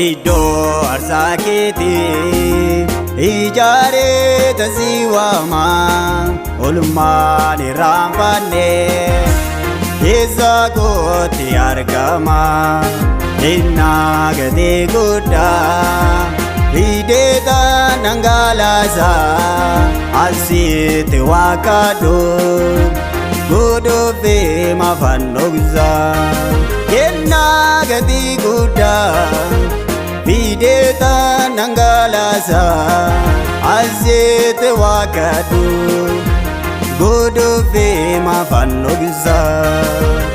Iddoo aarsaa keetii ijaaree tasii waama, olmaan irraanfanne keessa kootti argama. Kennaa gatii guddaa fideeta dhangalaasa, asitti waaqadhu godhoofe mafaan dhoksa. Kennaa gatii guddaa fideeta dhangalaasa, asitti waaqadhu godhoofe mafaan dhoksa.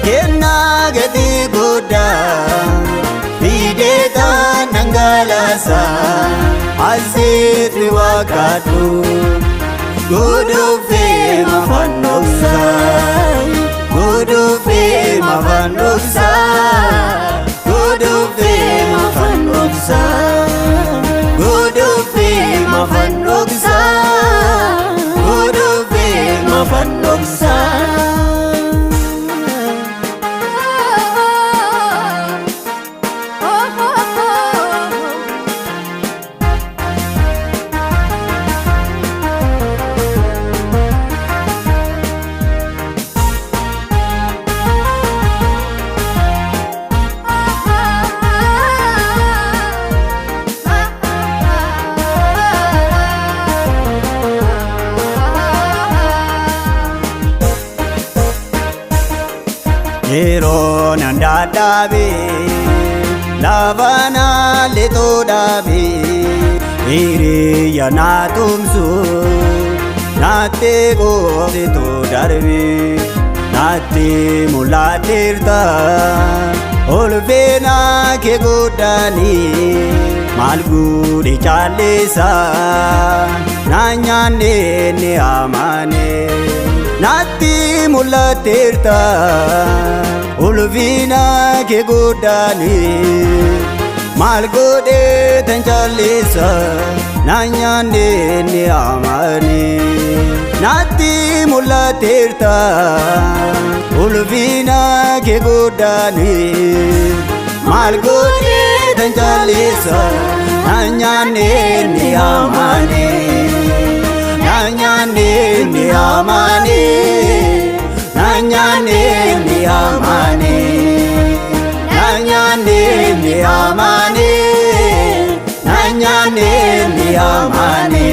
Kennaa gatii guddaa fideeta dhangalaasa, asitti waaqadhu godhoofe mafaan dhoksa. Godhoofe mafaan dhoksa. Godhoofe mafaan dhoksa. Godhoofe mafaan dhoksa. Godhoofe mafaan dhoksa. Yeroo nan dadhabe, lafa na lixuu dhaabe, hiriya na tumsu natti qoositu darbe, natti mul'atteerta ulfina kee guddaanii. Maal godhe caalleessa na nyaanne ni amane. Natti mul'atteerta ulfina kee guddaanii, maal godhe tan caalleessa na nyaanne ni amane. Natti mul'atteerta ulfina kee guddaanii, maal godhe tan caalleessa na nyaanne ni amane. Na nyaanne ni amane. Na nyaanne ni amane. Na nyaanne ni amane. Na nyaanne ni amane.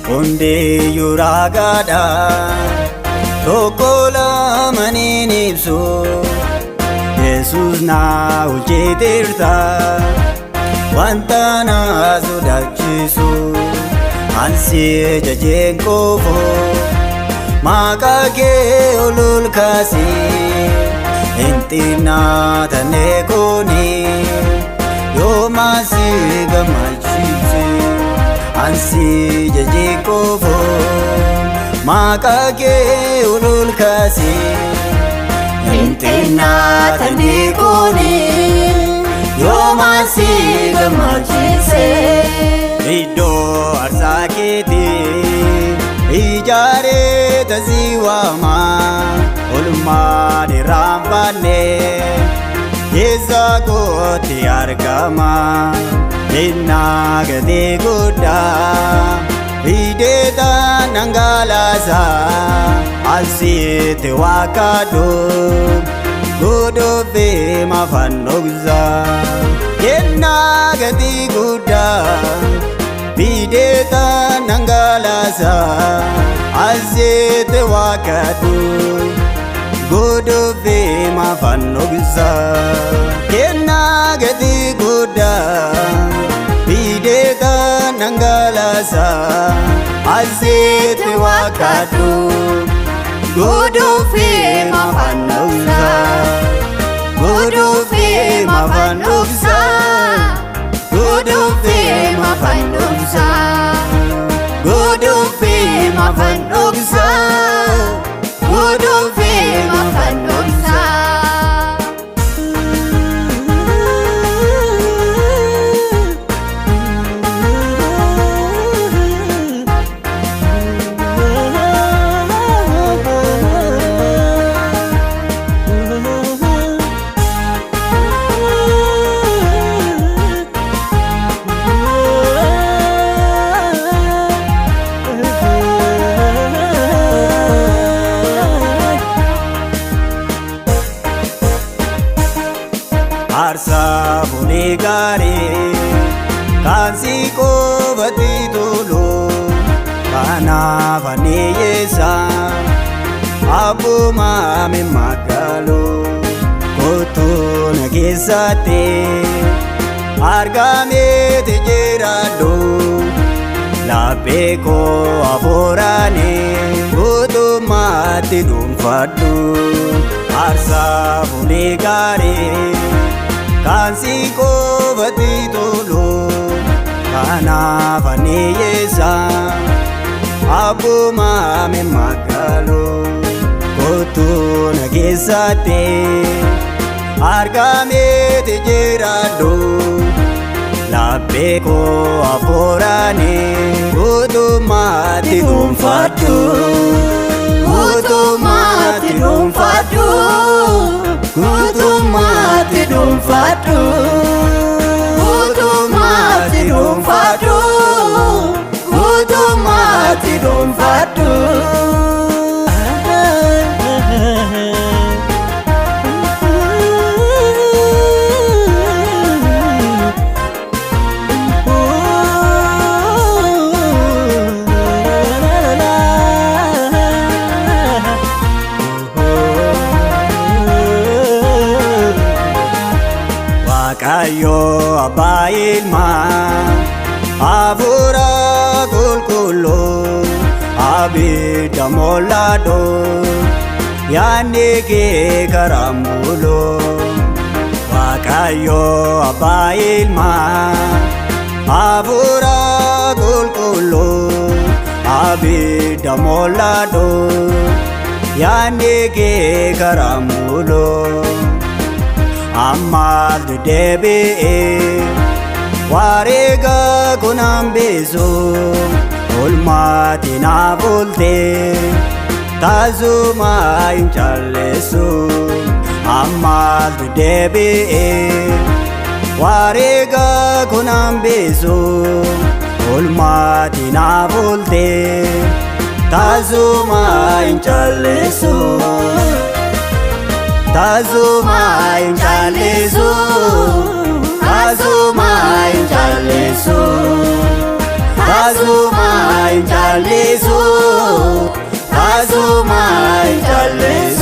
Hundiyyuu raagaadha, tokko lamaniin ibsu. Yesus na hojjeteerta wanta na sodaachisu. Ansi jajeen qoofo maqaa kee ol ol kaasee, hin xinnaatane kuni yooma si gammachiise. Ansi jajeen qoofo maqaa kee ol ol kaasee, hin xinnaatane kuni yooma si gammachiise. Iddoo aarsaa keetii ijaaree tasii waama, olmaan irraanfanne keessa kootti argama. Kennaa gatii guddaa fideeta dhangalaasa, asitti waaqadhu godhoofe mafaan dhoksa. Kennaa gatii guddaa fideeta dhangalaasa, asitti waaqadhu godhoofe mafaan dhoksa. Kennaa gatii guddaa fideeta dhangalaasa, asitti waaqadhu godhoofe mafaan dhoksa. Godhoofe mafaan dhoksa. Godhoofe mafaan dhoksa. Godhoofe mafaan dhoksa. Godhoofe. Aarsaa fuulii gaarii kan si qofatti tolu kanaaf ani yeessa abbuma mimmagalu kottu na keessatti argameeti jiraadhu laphee koo hafuuraani guutummaatti dhuunfadhu. Aarsaa fuulii gaarii kan si qofatti tolu kanaaf ani yeessa abbuma mimmagalu kottu na keessatti argameeti jiraadhu laphee koo hafuuraani guutummaatti dhuunfadhu. Guutummaatti dhuunfadhu. Guutummaatti dhuunfadhu. Guutummaatti dhuunfadhu. Guutummaatti dhuunfadhu. Waaqayyo abbaa ilmaa hafuura qulqulluu abidda mollaadho yaadni kee karaa muluu. Waaqayyo abbaa ilmaa hafuura qulqulluu abidda mollaadho yaadni kee karaa muluu. Ammaal dedeebi'ee wareega kun hambisu olmaati naaf oolte taasuma hin calleessu. Ammaal dedeebi'ee wareega kun hambisu olmaati naaf oolte taasuma hin calleessu. Tasuma hin callisu, tasuma hin callisu, tasuma hin callisu, tasuma hin callisu.